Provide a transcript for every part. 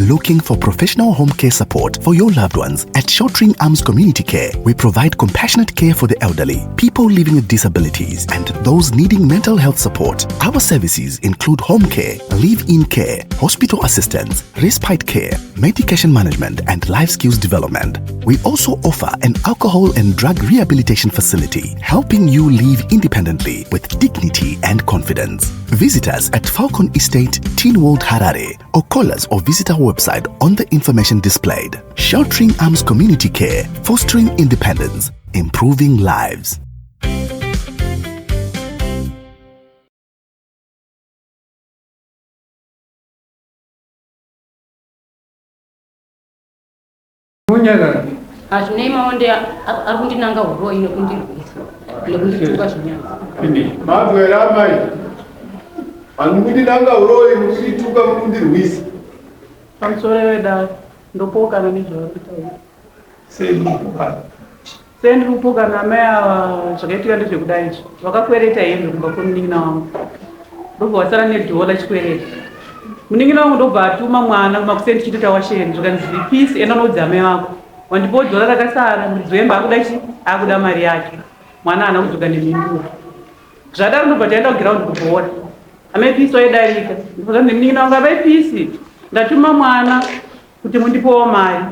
Looking for professional home care support for your loved ones? At Sheltering Arms Community Care, we provide compassionate care for the elderly, people living with disabilities, and those needing mental health support. Our services include home care, live in care, hospital assistance, respite care, medication management, and life skills development. We also offer an alcohol and drug rehabilitation facility, helping you live independently with dignity and confidence. Visit us at Falcon Estate, Teen World, Harare, or call us or visit our website on the information displayed. Sheltering Arms Community Care, fostering independence, improving lives. Munyarara. Hazvinei maonde ari kundinanga huroyi nekundirwisa nekundituka zvinyadzi. Manzwa here amai? Vanokundinanga uroyi, mukundituka, mukundirwisa. Pamusoro wedare, ndopokana nezvavari kutaura. Sei munopokana? Sei ndiri kupokana? Amai ava, zvakaitika ndezvekudai izvi: vakakwereta hembe kumba kwemunin'ina wangu, ndobva vasara nedhola chikwereti. Munin'ina wangu ndobva atuma mwana kumakuseni tichitoita washeni, zvikanzi, "Peace, enda unoudza amai vako wandipawo dhola rakasara, muridzi wemba akuda chi akuda mari yake." Mwana haana kudzoka nemhinduro. Zvadaro ndobva taenda kugiraundi kubhora. Amai Peace waidarika, ndobva munin'ina wangu, "Amai Peace, ndatuma mwana kuti mundipowo mari,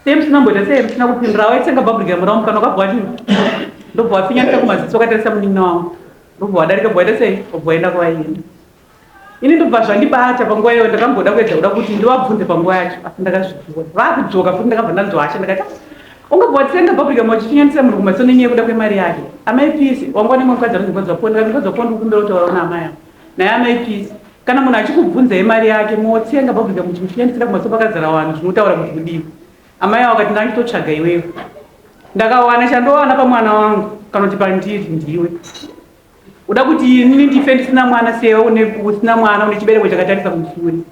sei musina mboita, sei musina kupindura?" Waitsenga bubblegum rangu kana ukabva wati, ndobva wafinyanisa kumaziso wakatarisa munin'ina wangu, ndobva wadarika, bva waita sei, wabva waenda kwavaenda. Ini ndobva zvandibata panguva iyoyo. Ndakamboda kuedza kuda kuti ndivabvunze panguva yacho, asi ndakazvidziwa. Vaakudzoka futi, ndakabva ndanzwa hasha. Ndakati, "Ungabva watsenga bubblegum wachifinyanisa munhu kumaziso nenyaya yekuda kwemari yake?" Amai Peace wanga nemwe mukadzi anonzi mukadzi waponda. Mukadzi waponda, ukumbira kutaura una amai avo naye. Amai Peace, kana munhu achikubvunzai mari yake, motsenga bubblegum muchimushandisira kumaziso pakazara vanhu, zvinotaura kuti kudiwa? Amai avo akati, "Ndachitotsvaga iwewe, ndakawana chandowana pamwana wangu kana kuti pandiri ndiwe. Uda kuti inini ndife ndisina mwana sewe usina mwana, une chibereko chakatarisa kumusuri,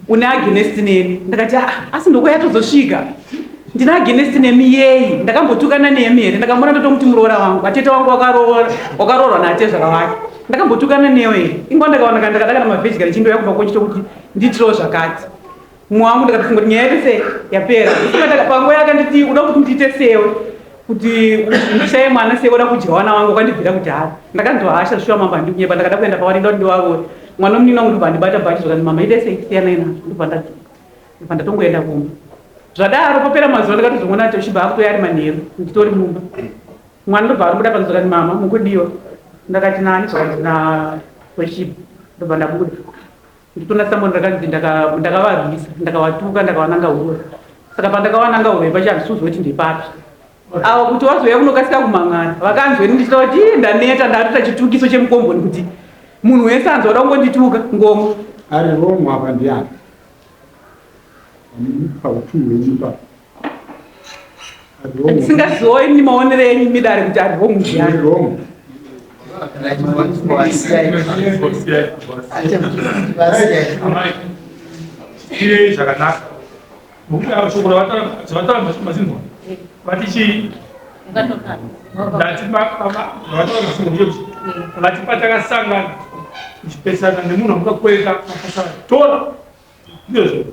une against neni?" Ndakati, "Ah, asi ndokwayatozosvika, ndina against nemi yei? Ndakambotukana nemi here? Ndakambona ndotomuti muroora wangu, atete wangu wakaroorwa naatezvara wake. Ndakambotukana newe here? Ingwa ndakawana kana ndakada kana mavheji kana chindoya kubva kochito kuti ndiitirewo zvakati mumwe wangu." Ndakatofunga kuti nyaya yese yapera. Panguva yakanditi, "Uda kuti ndiite sewe, kuti ndishaye mwana sewe, uda kudya wana wangu," wakandibvira kudhara. Ndakanzwa hasha zvishuwa. Mambo, handikunyepa. Ndakada kuenda pavari, nda kuti ndivavore mwana munini wangu, ndobva ndibata bhachi, zvakati, "Mama, ite sei, siyanai nazvo." Ndobva ndadzoka, ndobva ndatongoenda kumba. Zvadaro papera mazuva, ndakatozomuona kuti uchibva akutoya ari manheru, nditori mumba. Mwana ndobva ari kubuda panze, zvakati, "Mama, mukudiwa." Ndakati, "Nani?" Zvakati, "Na worship." Ndobva ndabuda, nditona samoni. Ndakanzi ndakavarwisa, ndakavatuka, ndakavananga hure. Saka pandakavananga hure pacho, handisi kuziva kuti ndepapi avo kuti wazouya kunokasika kumhan'ara. Vakanzweni ndichita kuti, "Ii, ndaneta, ndatoita chitukiso chemukomboni kuti munhu wese anzwa kuda kungondituka ngomo." Ari wrong apa ndiani pautu hwenyu pa? Ari wrong. Ndisingaziwo ini maonero enyu midare kuti ari wrong ndiani. Ari wrong. Amai, tirei zvakanaka, nokuti ava shoko zvavataura mazinzwa vati chii? Ndati vataura mazinzwa ndechekuti vati patakasangana tichipesana nemunhu amukakwereta akasara tora ndizvo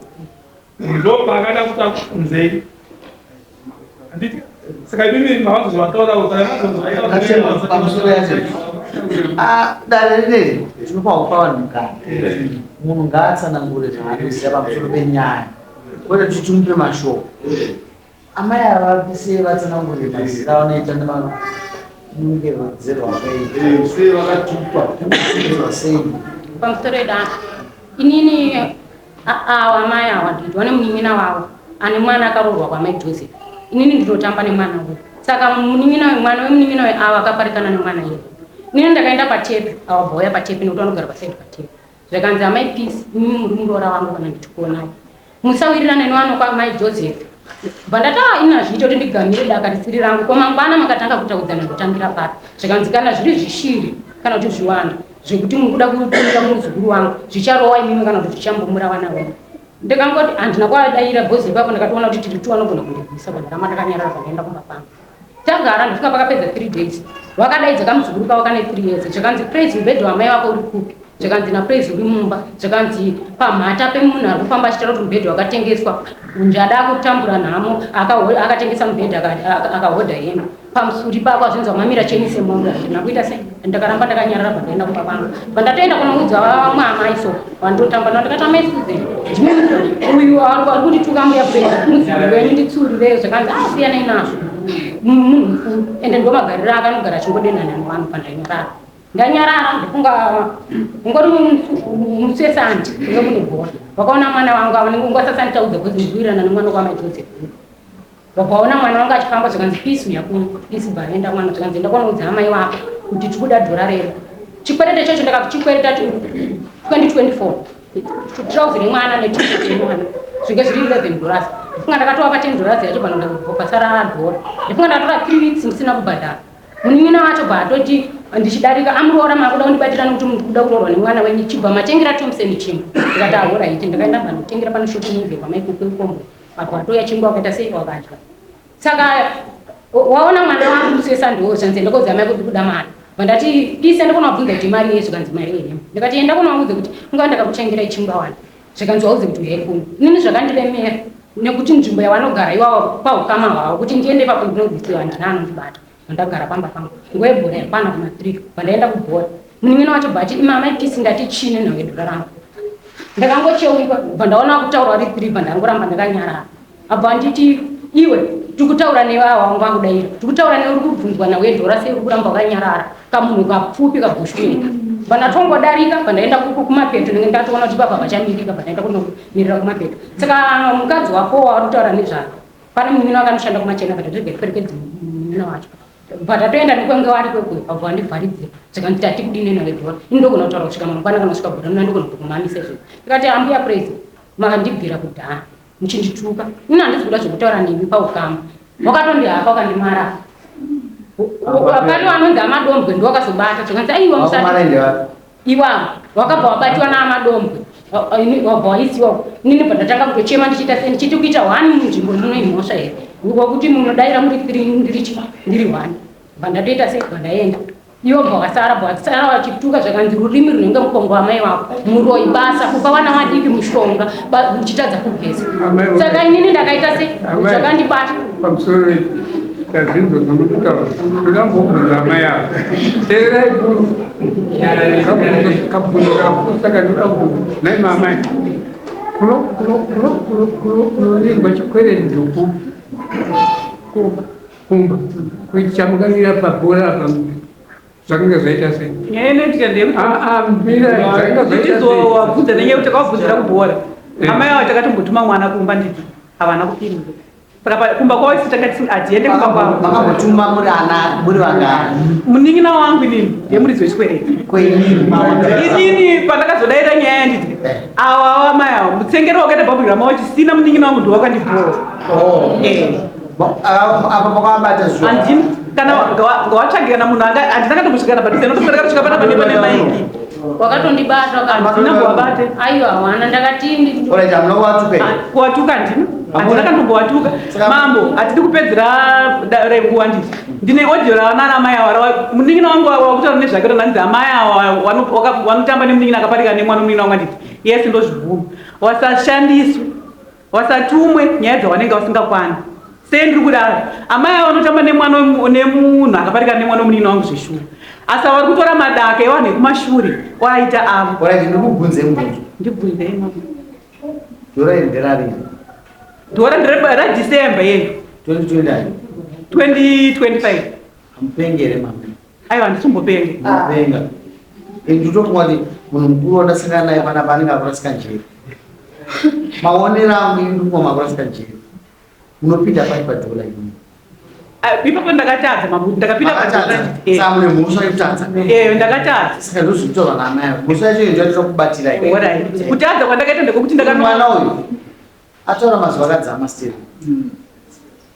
ndo paakada kuti akufunzei, handiti? Saka imimi mavanzo zvavataura. Pamusoro yacho. Ah, dare rineri tinopa kupa vanhu mukana. Munhu ngaatsanangure zvaanoziva pamusoro penyaya, kwete kuti timupe mashoko. Amai ava vapise vatsanangure mazita avanoita nemanungerodzerwo akaita. Sei vakatukwa? Kudzwa sei? Pamusoro yedare, inini awa amai awa ndidwa nemunin'ina wavo ane mwana akaroorwa kwamai Joseph. Inini ndinotamba nemwana uyu. Saka munin'ina uyu, mwana wemunin'ina uyu awa akaparikana nemwana iye. Inini ndakaenda patepi, awa bvauya patepi nekuti vanogara pasaidi patepi. Zvakanzi, "Amai Peace, imimi muri muroora wangu, kana ndichikuonai musawirirana nevano kwamai Joseph." Bva ndati, "Ah, ini hazviiti kuti ndigamire daka risiri rangu. Ko mangwana makatanga kutaudzana, ndotangira papi?" Zvikanzi, "Kana zviri zvishiri kana kuti zviwanda zvekuti mukuda kutumira muzukuru wangu, zvicharowa imimi kana kuti zvichambomura vana venyu." Ndikangoti handina kwadaira bhozi ipapo. Ndakatoona kuti tiri tu anogona kundirwisa. Pandaramba ndakanyarara, pandaenda kumba kwangu, tagara. Ndosvika pakapedza 3 days, vakadaidza kamuzukuru kavo kane 3 years. Zvakanzi, "Praise, mubhedha wamai vako uri kupi?" Zvikanzi naPraise uri mumba, zvikanzi pamhata pemunhu ari kufamba achitaura kuti mubhedha wakatengeswa, njada akutambura nhamo, akatengesa mubhedha akahodha hembe. Pamusuri pako azvinzi wamamira cheni semombe, handina kuita sei, ndakaramba ndakanyarara pandaenda kumba kwangu. Pandatoenda kunoudza vamwe amai so vandotamba navo, ndakati amai Susan, ndimi uyu ari kundituka mbuya Praise, muzukuru wenyu nditsuurireyo. Zvakanzi ah siyanai nazvo, munhu mukuru ende ndomagariro ake, anogara achingodenhana nevanhu. Pandainyarara ndanyarara, ndifunga ungori musesandi unge mune bhora vakaona mwana wangu ava ungasasanditaudza kuti ndikuwirirana nemwana kwamai Joseph. Vakaona mwana wangu achifamba, zvikanzi Peace uya kuno, Peace bvaenda mwana, zvikanzi enda kunoudza amai wako kuti tiri kuda dhora redu. Chikwerete chacho ndakakuchikwereta 2024, trouser remwana netisheti yemwana zvinge zviri 11 dollars. Ndifunga ndakatovapa 10 dollars yacho pano pasara dhora. Ndifunga ndakatora 3 weeks ndisina kubhadhara. Munin'ina wacho bva atoti ndichidarika, amuroora makuda kundibatira nekuti muri kuda kuroorwa nemwana wenyu, chibva matengera Thompson chingwa. Ndikati ahora iti ndakaenda bva pano shopping inge kwamaikuku ikombo apo atouya chingwa wakaita sei wakadya. Saka waona mwana wangu musesa ndiwo zvanzi enda koudza mai kuti kuda mari. Vandati ise ndikunovabvunza kuti mari yei, zvikanzi mari yehembe. Ndikati enda kunovaudza kuti ungava ndakakutengerai chingwa wani, zvikanzi waudze kuti uyai kuno. Inini zvakandiremera nekuti nzvimbo yavanogara iwawo paukama hwavo kuti ndiende ipapo ndinobvisiwa, handina anondibata. Ndagara pamba pangu nguva yebhora yakwana kuma 3, pandaenda kubhora munin'ina wacho bva ati imama ipisi. Ndati chine nhau yedhora rangu. Ndakangocheuka bva ndaona kutaura vari 3, bva ndangoramba ndakanyarara. Abva anditi iwe tikutaura newe, awa wangu akudaira, tikutaura newe, uri kubvunzwa nhau yedhora, sei uri kuramba wakanyarara? Kamunhu kapfupi kabhushweka. Bva ndatongodarika, bva ndaenda kumapeto, ndinge ndatoona kuti papa vachamirika, bva ndaenda kunomirira kumapeto. Saka mukadzi wako wauri kutaura nezvake, pane munin'ina wake anoshanda kumachena, bva ndatogeperekedzi munin'ina wacho, bva tatoenda nekwenge wari kwekwe, abva wandivharidzira. Zvikanzi tati kudini nhau yedhora? Ini ndogona kutaura kusvika mangwana, kana kusvika bhora muna ndogona kutokumamisa izvozvo. Ndikati ambuya Praise, makandibvira kudhara muchindituka, ini handisi kuda zvekutaura nemi paukama. Wakatondihaka wakandimara. Pane vanonzi amadombwe ndo wakazobata, zvikanzi aiwa musati iwavo wakabva wabatiwa naamadombwe, wabva waisiwa. Inini bva ndatanga kutochema ndichiita sei, ndichiti kuita one munzvimbo muno imhosva here, wakuti munodaira muri three, ndiri chi ndiri one. Bva ndatoita sei, bva ndaenda. Ivo bva wasara, bva wasara vachituka, zvakanzi rurimi runenge mukongo wamai wako, muroyi, basa kupa vana vadiki mushonga, muchitadza kugeza. Saka inini ndakaita sei, zvakandibata. Pamusoro tazvinzwa zvamunotaura, toda kumbobvunza amai ava. Teererai buru kabvunzo kafu, saka ndoda kubvunza nai mamai, kunoningwa chikwereti ndokupi? Kumba kuiti chamukamira pabhora apa zvakanga zvaita sei? Nyaya inoitika ndeyekuti zvakanga zvaita sei? Wabvunza nenyaya yekuti takavabvunzira kubhora. Amai avo takatombotuma mwana kumba, nditi havana kupindura. Saka kumba kwavo isu takati hatiende kumba kwavo. Makambotuma muri ana muri vangani? Munin'ina wangu inini yemuridzi wechikwereti. Kwenyu? Inini pandakazodaira nyaya yanditi awa awa amai awa mutsengero wakaita bhabhuri rama wachisina, munin'ina wangu ndiwakandibhowa. Oh. Eh. Apa makavabata zuva? Handina kana ngawatsvage kana munhu anga handina katombosvikana padhuze nokuti ndakatosvika panapa nepane maiki. Wakatondibata. Handina kuwabate. Aiwa hawana, ndakati Alright, hamuna kuvatuka here? Kuwatuka handina, handina kandombowatuka. Mambo, hatidi kupedzera renguva, nditi ndine audio ravanana amai awa, munin'ina wangu wakutaura nezvake ronanzi amai awa vanotamba nemunin'ina akaparika nemwana munin'ina wangu. Anditi yes, ndozvibvuma, wasashandiswe, wasatumwe nyaya dzawanenge vasingakwani. Sei ndiri kudaro? Amai ava vanotamba nemwana nemunhu akaparika nemwana wemunin'ina wangu zveshuwa, asi vari kutora madaka evanhu ekumashure oaita avo. Alright, ndikubvunze mubvunzo. Ndibvunzei mama. Dhora iri nderariri? Dhora raDecember yeyo. 2020? 2025. Hamupengere mama? Aiwa, handisimbopenge. Munopenga. Ini ndinotofunga kuti munhu mukuru wandasangana naye panapa anenge akurasika njere. Maonero angu ini ndikufunga makurasika njere. Munopinda pai padhora ini? Ah, ipapo ndakatadza mabuti, ndakapinda padhora. Makatadza. Saka mune mhosva yekutadza. Eh, ndakatadza. Saka ndozvinotaurwa naamai avo. Mhosva yacho iyo ndoyatira kubatira iyi. Alright. Kutadza kwandakaita ndekuti Mwana uyu ataura mazuva akadzama still.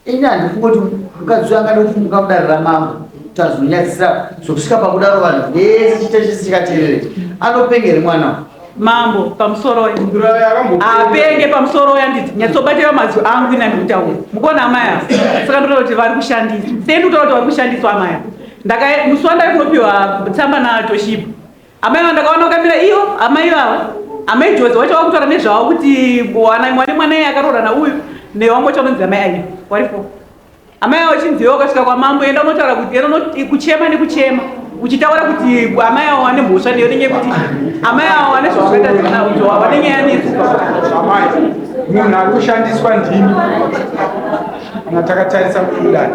Ini handifungoti mukadzi uyu angade kufumuka mudare ramambo kuti azonyadzisira zvokusvika pakudaro vanhu vese chiita chese chikateerere. Anopengere mwana uyu? Mambo, pamusoro apenge, pamusoro yanditi nyatsobatira mazwi angu ina ndikutaura mukuona amai ava. Saka ndotaura kuti vari kushandiswa sei? Ndikutaura kuti vari kushandiswa amai ava. Musi wandai kunopiwa tsamba naToshiba. Amai ava ndakaona vakamira iyo amai ava amai Jozi wacho vakutaura nezvavo kuti wana mwana mwana iye akaroora nauyu newangu wacho vanonzi amai ayo waripo. Amai ava vachinzi iwe wakasvika kwamambo enda unotaura kuti enda uno- kuchema nekuchema uchitaura kuti amai avo vane mhosva neyo nenyaya yekuti amai avo vane zvavakaita zvisina kuti vane nyaya nesu. Amai, munhu ari kushandiswa ndimi kana takatarisa kudai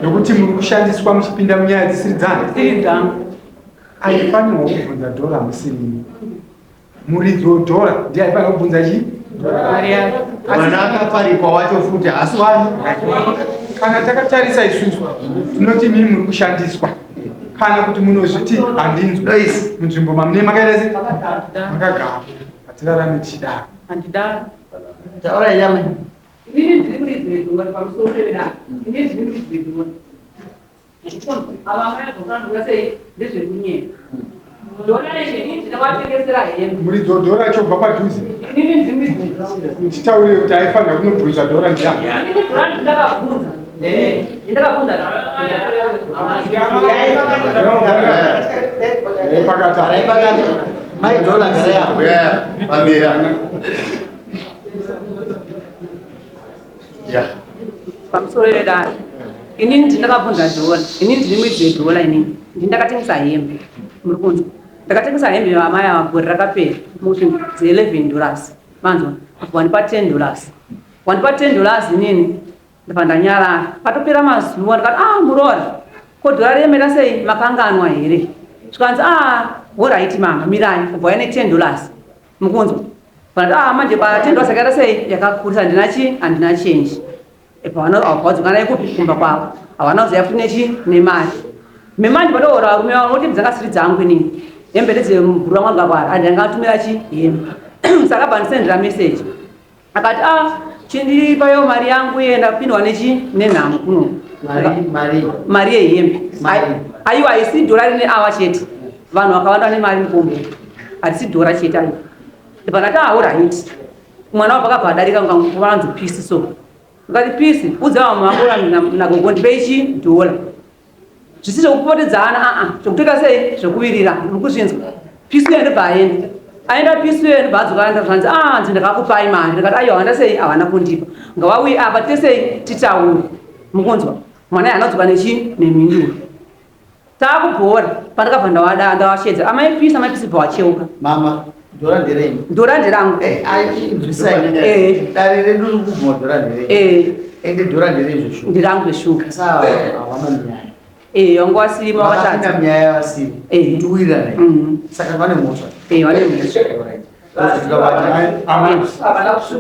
nokuti muri kushandiswa muchipinda munyaya dzisiri dzani. Dzisiri dzangu. Aifanirwa kubvunza dhora musirimi. Muridzi wedhora ndiye aifanirwa kubvunza chii? Mari yake. Mwana akaparikwa wacho futi haasi wani. Kana takatarisa isusu tinoti imimi muri kushandiswa kana kuti munozviti handinzwi Lois. munzvimbo mamune makaita se makagara hatirarame tichidaro. Handidaro. Taurai nyama. Inini ndiri muridzi wedhora pamusoro pevedare. Inini ndiri muridzi wedhora. Ava amai vazokandura sei ndezvekunyepa. Dhora rezve inini ndinovatengesera hembe. Muridzi wedhora achobva padhuze Inini ndiri muridzi wedhora. muchitaurire kuti aifanira kunobvunza dhora ndiani. Inini dhora ndakabvunza. Ndakabvunza. Pakati. Garai pakati. Mai Dhola garai apo. Yeah, pamira. Yeah. Pamusoro pedare. Inini ndakabvunza dhora. Inini ndiri muridzi wedhora inini. Ndini ndakatengesa hembe. Muri kunzwa? Ndakatengesa hembe vamai ava gore rakapera. Mukuti dze 11 dollars. Manzwa? Wandipa 10 dollars. Wandipa 10 dollars inini. Ndabva ndanyarara. Patopera mazuva ndikati ah muroora. Ko dhora remera sei makanganwa here? Zvikanzi ah horaiti mama mirai kubva uya ne 10 dollars. Mukunzwa? Vanoti ah manje pa 10 dollars yakaita sei yakakurisa handina chi handina change. Pavano wadzoka naye kupi kumba kwavo. Havana kuzoya futi nechi nemari. Memanje patoora varume vavo voti dzanga siri dzangu inini. Hembe ndedzemubhuru wangu angagwara and angatumira chi hembe. Saka bva ndisendera message. Akati ah chindipayo mari yangu iye ndapindwa nechi nenhamo kuno. Mari mari. Mari yehembe. Mari. Aiwa haisi dhora rine awa chete. Vanhu vakawanda vane mari mukombo. Harisi dhora chete aiwa. Ndibva ndati ah alright. Mwana wabva akabva adarika vanzi peace so. Ndikati peace udza vamwe vangu nagogo ndipei chi dhora. Zvisi zvekupotedzana aa zvekutoita sei zvekuwirirana muri kuzvinzwa. Peace uya ndobva aenda. Aenda peace uya ndobva adzoka aenda zvanzi ah nzi ndakakupai mari. Ndikati aiwa havana sei havana kundipa. Ngavauye apa tese titaure. Mukunzwa. Mwana haana kudzoka nechi nemhinduro. Taakubhora pandakabva ndawada ndawashedza amai peace amai peace bva wacheuka. Mama, dhora nderenyu. Dhora nderangu. Eh, ai nzwisai. Eh. Dare redu riri kubvuma dhora nderenyu. Eh. Ende dhora nderenyu zveshuwa. Nderangu zveshuwa. Saka havana munyaya. Eh, wanga wasiri Vakapinda wakatadza. munyaya vasiri. Eh. Tiwirirane. Saka vane mhosva. Eh, vane mhosva. Alright. Tikabata. Amai,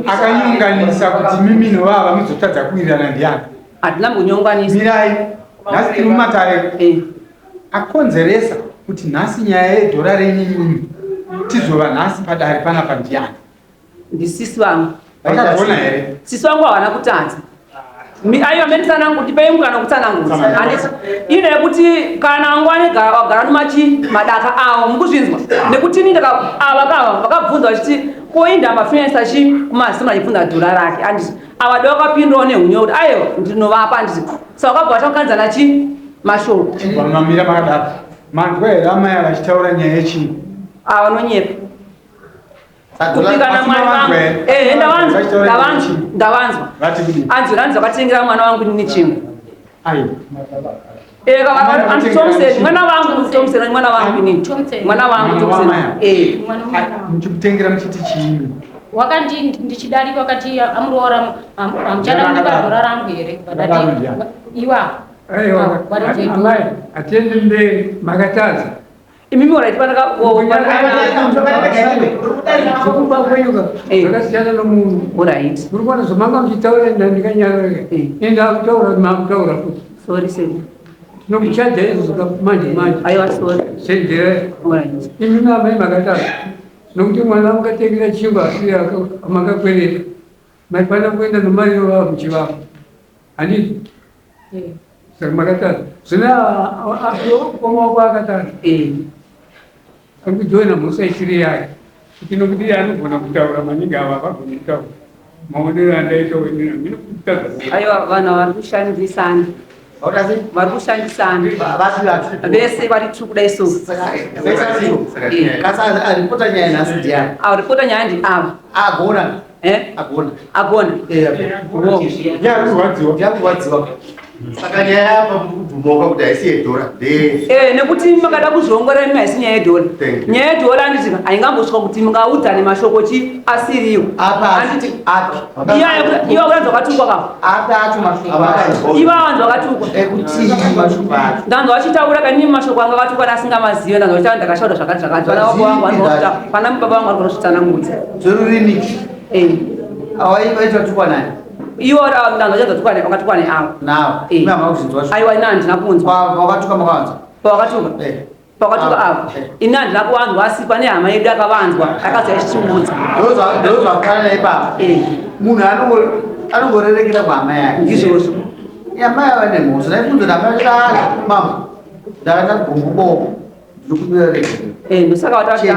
akanyonganisa kuti mimi novava muzotadza kuwirirana ndiani. Hatina kunyonganisa. Mirai, nhasi tiri mumatare. Eh. Akonzeresa kuti nhasi nyaya yedhora renyu imimi tizova nhasi padare panapa ndiani. Ndisisi vangu. Vakagona here? Sisi vangu havana kutadza. Aiwa menditsanangu ndipei mukana wekutsanangudza. Handiti ine yekuti kana wangu anegara wagara numachi madaka awo mukuzvinzwa nekuti ini ndaka ava kava vakabvunza vachiti koinda mafinansa chi kumazima achibvunza dhora rake handiti ava do vakapindurawo nehunyo kuti aiwa ndinovapa handiti saka vakabva vatanganzana chi mashoko. Vamamira makadaro. Manzwa here amai vachitaura nyaya yechii? Ava vanonyepa. Kupikana mwari vangu. Ehe ndavanzwa ndavanzwa ndavanzwa. Vati kudii? Anzi ranzi vakatengera mwana wangu nini chingwa. Aiwa. Eh anzi Thompson mwana wangu Thompson mwana wangu inini. Thompson. Mwana wangu Mwana Thompson. wamai. Eh. Mwana wamai. Muchimutengera muchiti chii? Wakandi ndichidarika wakati amuroora hamuchada kundipa dhora rangu here? Ndakadaro Ndati ndiani? iwa. Aiwa. Amai, atende mberi makatadza. Imimi waraiti panaka Zvekuba kwenyu ka zvakasiyana nomunhu. Alright. Muri kuona zvamanga muchitaura ndikanyarara. Enda akutaura kuti makutaura futi. Sorry sir. Tinokuchaja izvozvo ka manje manje. Aiwa sorry. Chenjerai. Alright. Imi amai makatadza. Nokuti mwana mukatengera chingwa asi makakwereta. Maifanira kuenda nemari yovava muchivava. Handiti? Saka makatadza. Zvino mukoma wako akatadza. Ari kujoina mhosva isiri yake. Kuti nokuti iye anogona kutaura maningi ava havagoni kutaura. Maonero andaita ini handina kutadza. Aiwa vanhu vari kushandisana. Vari kushandisana vese vari two kudai so. Aripota nyaya nhasi ndiani? Aripota nyaya ndi ava. Agona. Eh? Agona. Agona. Yakurwadziwa. Saka nyaya yapa mukubvumoka kuti haisi yedhora. Eh, nekuti makada kuzviongorora imi haisi nyaya yedhora. Nyaya yedhora handiti haingambosvika kuti mungaudzane mashoko chi asiriwo. Handiti iye wakuranzi wakatukwa ka? Api acho mashoko acho. Ivo avanzi wakatukwa. Ekuti mashoko acho. Ndanzwa vachitaura kani mashoko anga akatukwa ndasingamazive ndanzwa vachitaura ndakashaura zvakati zvakati. Vana baba vangu vanozvita pana baba vangu vari kuzvitsanangudza. Zverurimi. Eh. Awaita tukwa nani? Ivo ndanzwa vachanzwa tukwa vakatukwa neavo. Nawo. Eh. Imi hamuna kuzvinzwa. Aiwa ini handina kunzwa. Wakatuka makawanzwa. Pawakatuka? Eh. Pawakatuka avo. Ini handina kuwanzwa asi pane hama yedu akavanzwa akazouya achichiudza. Ndozvafanana ipapo. Munhu anongorerekera kuhama yake. Ndizvozvo. Amai ava nemhosva. Ndaifunza kuti amai vachiti ah mama ndakaita gumbu boko. Ndiri kumbira regerero. Eh, ndosaka watati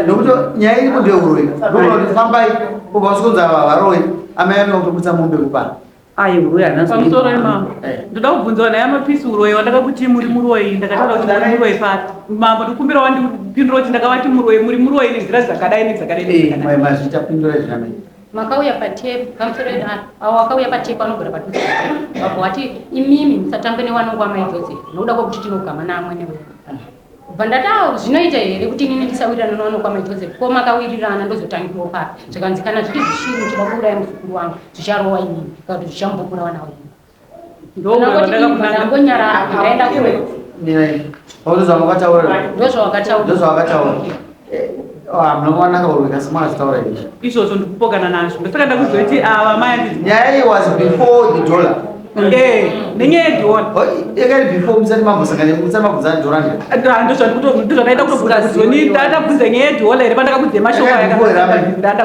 Nokuti nyaya iripo ndeyeuroyi. Ndokuti kuti fambai ubva wasikonzi ava varoyi. Amai anoda kutobudisa mombe kupana. Pamusoro imambo ndoda kubvunzawo naye amapisi uroyi wandakakuti muri muroyi ndakataura kuti muri muroyi papi mambo ndikumbira wandipindura kuti ndakavati muroyi muri muroyi nenzira dzakadai nedzakadai nedzakadai Mazvita pindura izvi amai. Makauya patepu pamusoro edu avo wakauya patepu anogara padhuze vabva wati imimi musatambe newana wamai Joseph nokuda kwekuti tinogama naamwene wedu. Bva ndati awo zvinoita here kuti inini ndisawirirana newana kwamai Joseph ko makawirirana ndozotangirawo papi zvikanzi kana zviri zvishiri muchida kuuraya muzukuru wangu zvicharowa inini kana kuti zvichambokura vana wenyu. Ndangonyarara ndaenda kure. Mirai. Ndozvawakataura. Ndozvawakataura. Ndozvawakataura. Hamuna kuwanaka uroyi kasi makazvitaura izvi. Izvozvo ndikupokana nazvo ndosaka ndakuzoti ava mai anditi Nyaya iyi was before the dollar. Eh, nenyaya yedhora. Yanga iri before musati mambosangana musati mabvunzana dhora nje. Ndozvandaida kutobvunza kuti zoni ndandabvunza nyaya yedhora here pandakakudze mashoko aya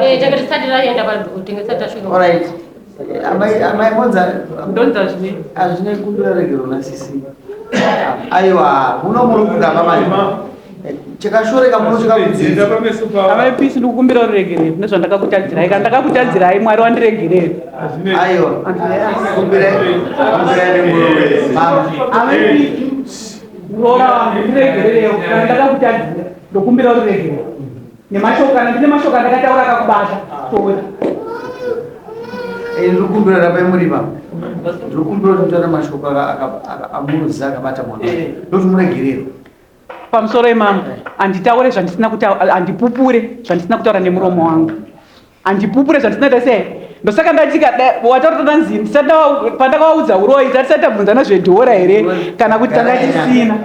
Eh, tanga tisati taenda padhokodheya tisati tasvika. Alright. Amai amai monza ndonza zvine. Azvine kumbira regero na sisi. Aiwa, muno muri kugamba manje. Chakashoreka muno chakakudzidza. Amai pisi ndikukumbira ruregerero nezvandakakutadzirai kana ndakakutadzirai Mwari wandiregerere. Aiwa. Kumbirai kumbirai nemoyo wese. Mama. Amai pisi muroora wangu ndiregererewo kana ndakakutadzira ndokumbira ruregerero nemashoko kana ndine mashoko andakataura akakubata sorry. Ndiri kumbira rapai murima. Ndiri kumbira kuti mutaure mashoko amunoziva akabata mwana. Ndokuti muregerero. Pamusoro imambo handitaure zvandisina kutaura handipupure zvandisina kutaura nemuromo wangu handipupure zvandisina kuita sei ndosaka ndatika wataura tanzi ndisati pandakavaudza uroyi tatisati tabvunzana zvedhora here kana kuti tanga tisina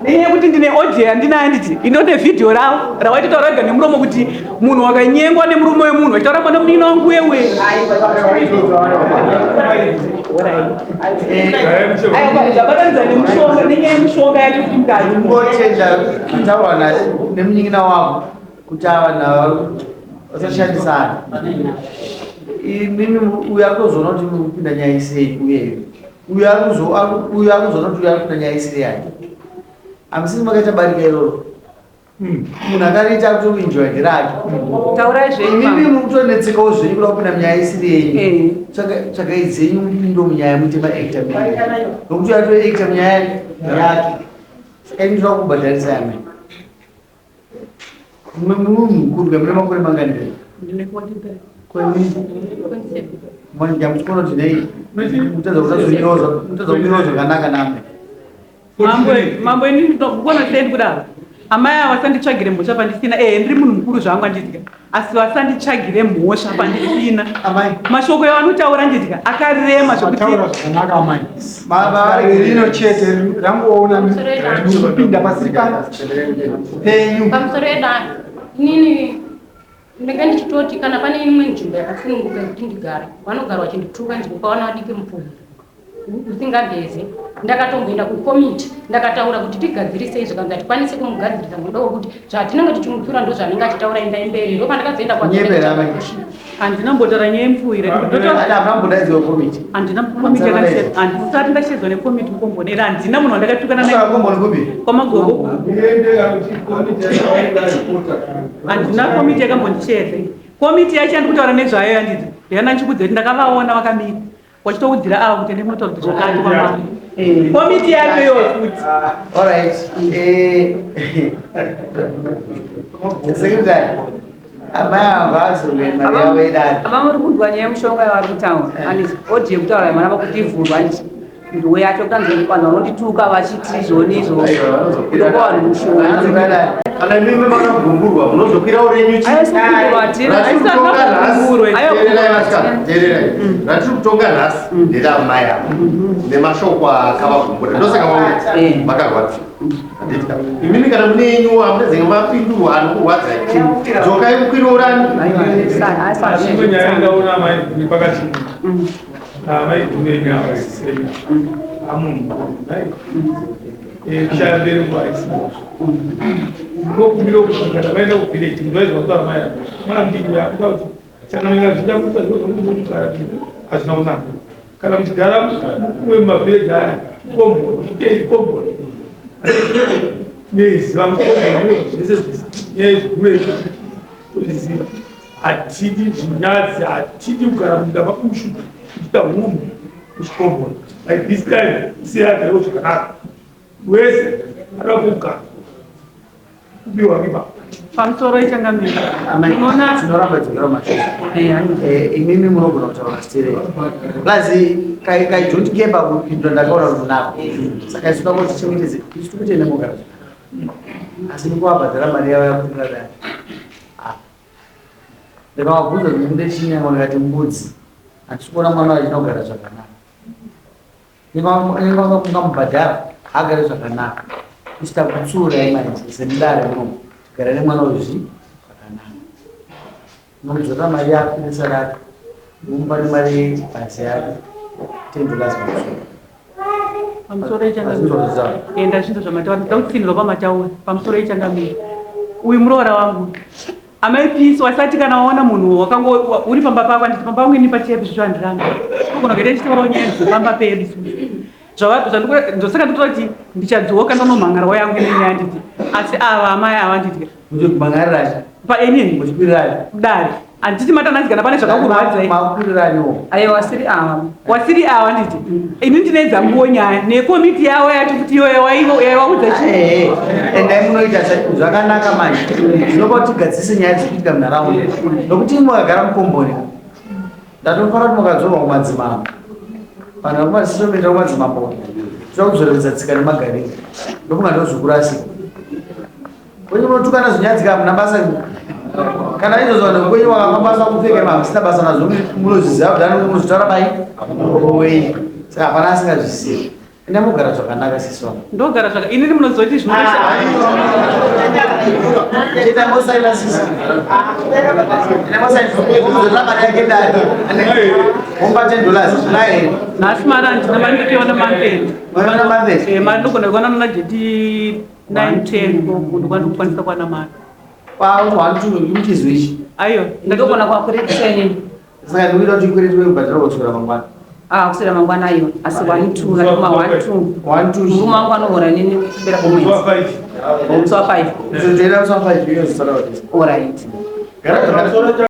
nenyaya yekuti ndine audio yandinayo nditi indone vhidhiyo ravo rawaitotaura wega nemuromo kuti munhu wakanyengwa nemurume wemunhu vachitaura mwana munin'ina wangu wewe zvabatanidza nemushonga nenyaya yemushonga yacho kuti mukadzi Ngotenda kutaura nemunin'ina wako kuti ava navo vasashandisana. Imimi uyu ari kuzoona kuti muri kupinda nyaya isei uyeyo. Uyu ari kuzoona kuti uyu ari kupinda nyaya isiri yake. Hamusiri makaita barika iroro. Munhu akariita ari kutoenjoya nderake. Taurai zvenyu. Imimi muri kutonetsekawo zvenyu kuda kupinda munyaya isiri yenyu. Tsvagai dzenyu mupinde munyaya muite maactor menyu. Nokuti uyu atoactor munyaya yake. Saka ini ndoda kubhadharisa yamai. Munhu mukuru mune makore mangani? Ndine 43. Manja muchikoro tinei mutadza kumirawo zvakanaka name. Mambo mambo ini ndokona sei kudaro amai ava vasanditsvagire mhosva pandisina eh ndiri munhu mukuru zvangu andidya asi vasanditsvagire mhosva pandisina mashoko avanotaura ndidya akarema zvekuti Mataura zvakanaka amai. Rino chete rangoona ndikupinda pasiri penyu. Pamusoro edare inini ndinenge ndichitoti kana pane imwe nzvimbo yakasununguka yekuti ndigare vanogara vachindituka ndikupa vana vadiki mupfumi usingagezi ndakatomboenda kukomiti ndakataura kuti tigadzirisei zvikanzi hatikwanisi kumugadzirisa nokuda kwekuti zvatinenge tichimutura ndozvaanenge achitaura endai mberi ndopandakazoenda Nyepera amai. Handina mbotaura nyaya yemupfuwira. Hamuna komiti. Handina komiti yakashedzwa. Handisati ndashedzwa nekomiti mukombonera. Handina munhu wandakatukana naye. Komboni kupi? Kwamagogo. Handina komiti yakambondishedza. Komiti yacho yandikutaura nezvayo yandidzi. Ndakanga ndichikudza kuti ndakavaona vakamira. Wachitoudzira ava kuti ende munotaura kuti zvakati kwamambo. Komiti yacho iyo futi. Alright. Secretary, amai ava ngavadzorwe mari yavo yedare. Ava muri kunzwa nyaya yemushonga yavari kutaura anditi odi yekutaura mwana vakuti ivhurwa anditi ndowe yacho kutanzi vanhu vanondituka vachiti zvoni izvo kutopa vanhu mushonga. Kana imimi makagumburwa munozokwirawo renyu Teererai, ratiri kutonga nhasi nderamai ava nemashoko akavagumbura, ndosaka vauri vakarwadziwa. Handiti imimi kana mune yenyu amunezenge mapindurwa anokurwadzai, dzokai mukwirorani. Asi imwe nyaya yandaona amai pakati amai gumi ava amunhu kushaya mbereko haisi mhosva. Ndokumbira kuti kana vaenda kuvillage, munhu vaizwa kutaura mai ava, mwana mudiki uya akuda kuti chanamira zvichida kuita zvinozokuti hazvina kunaka kana muchigara mumwe mumavillage aya. Komboni komboni neziva mukomboni zvese zvese nyaya yezvigure izvo tozviziva. Hatidi zvinyadzi, hatidi kugara munyika mabushu kuchiita hunhu kuchikomboni. Like this time siya agarewo zvakanaka, wese anoda kugara kubiwa kiba. Pamusoro ichangamira. Amai, Unoona tinoramba dzokera mumashure. Imimi munogona kutaura stereki, plus kai don't care pakupindura. Ndakaona kuti munako, saka isu toda kuti tichengetedze isu tikutende mugara zvakanaka, asi ndikuvabhadhara mari yavo yakukwira dare. Ah. Ndikavabvunza kuti mude chinyama, ndikati mbudzi. Handisi kuona mwana wachina kugara zvakanaka. Ningamubhadhara agare zvakanaka. Isu takutsuurai manje semudare munomu, tigara nemwana wezvi zvakanaka. Unomudzorera mari yako nesaraka, mupa nemari yebhazi yake $10 pamusoro. Pamusoro ichangamira, enda zvinhu zvamataura, ndida kutsinhirwa pamataura. Pamusoro ichangamira, uyu muroora wangu amai Pisi. Wasati kana waona munhu wakango uri pamba pako, anditi pamba pangu ini pachepi zvicho handirambi, unogona kuita ichitaurawo nyaya dzepamba pedu. Ndosaka ndikutora kuti ndichadzoka ndonomhan'arawo yangu nenyaya, nditi asi ava amai ava nditi Muchimhan'ariracho? Painini. Muchikwiriracho? Dare, handiti matananzi kana pane zvakakurwadzai. Makukwiriranewo. Aiwa, wasiri ava. Wasiri ava, nditi ini ndine dzanguwo nyaya nekomiti yavo yacho kuti iyo yaivaudza chi. Endai munoita zvakanaka manje, zvinopa kuti tigadzise nyaya dziri kuitika munharaunda, nokuti imwe wakagara mukomboni. Ndatofara kuti makadzorwa kumadzimambo, vanhu vari kumasisometa kumadzimambo. Toda kudzoreredza tsika nemagariro, ndofunga ndozvokurasika kwenyu. Munotukana zvinyadzika, hamuna basa kana izvozvo. Vanhu kwenyu wakafamba kupfeka mamusina basa nazvo, munozviziva kuti ano munozotaura bai wenyu, saka hapana asingazvizivi. Enda mugara zvakanaka, sisi wangu. Ndogara zvaka inini munozoti zvino. Enda mosaina, sisi. Enda mosaina, muzorera mari yake dare, mupa $10 naye. Nhasi mari handina mari, ndotoiona month. Moiona month? Mari ndogona kuiona nana date 9 10 ndokwanisa kuwana mari. One two muchizwi ichi. Aiwa. Ndogona kwakuretisa inini. Saka ndikuita kuti ikweretwe kubhadhara kuswera mangwana. Ah, kuswera mangwana aiwa, asi one two ngatuma one two. One two. Murume wangu anohora nini kupera kwemwedzi musi wa 5. Toenda musi wa 5 iyo zvisara kuti. Alright. Gara zvakanaka.